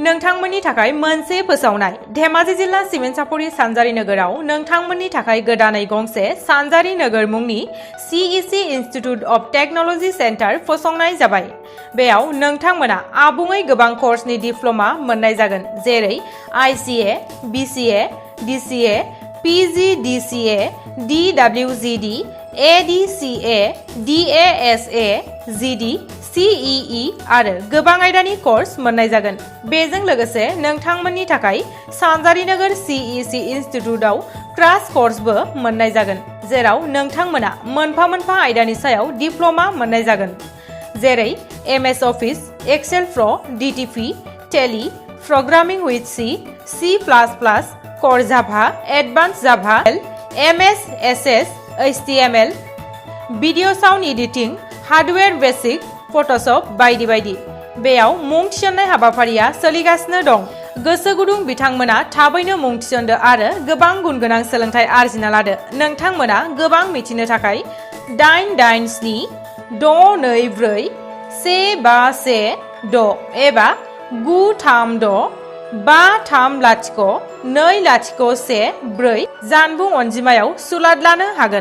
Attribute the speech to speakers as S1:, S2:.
S1: नोंथांमोननि थाखाय मोनसे फोसावनाय धेमाजि जिल्ला सिमेन चापरि सानजारि नोगोराव नोंथांमोननि थाखाय गोदानै गंसे सानजारि नोगोर मुंनि CEC institute of technology centre फसंनाय जाबाय। बेयाव नोंथांमोना आबुङै गोबां कर्सनि डिप्ल'मा मोननाय जागोन, जेरै ICA, BCA, DCA, PGDCA, DWGD, ADCA, DASA, GD, CEE आरो गोबां आयदानि कर्स मोननाय जागोन। बेजों लोगोसे नोंथांमोननि थाखाय सानजारि नोगोर CEC इन्स्टिट्युटआव क्रास कर्सबो मोननाय जागोन, जेराव नोंथांमोना मोनफा मोनफा आयदानि सायाव डिप्ल'मा मोननाय जागोन, जेरै MS अफिस, एक्सेल प्र, DTP, Tally, programming with C++, core Java, advance Java, MS SS, HTML, video sound editing, hardware basic, Photoshop बायदि बायदि। बेयाव मुं थिसननाय हाबाफारिया सोलिगासिनो दं। गोसो गुदुं बिथांमोना थाबैनो मुं थिसनदो आरो गोबां गुन गोनां सोलोंथाइ आरजिना लादो। नोंथांमोना गोबां मिथिनो थाखाय 887 624 1516 एबा 936 530 2014 जानबुं अनजिमायाव सुलाद लानो हागोन।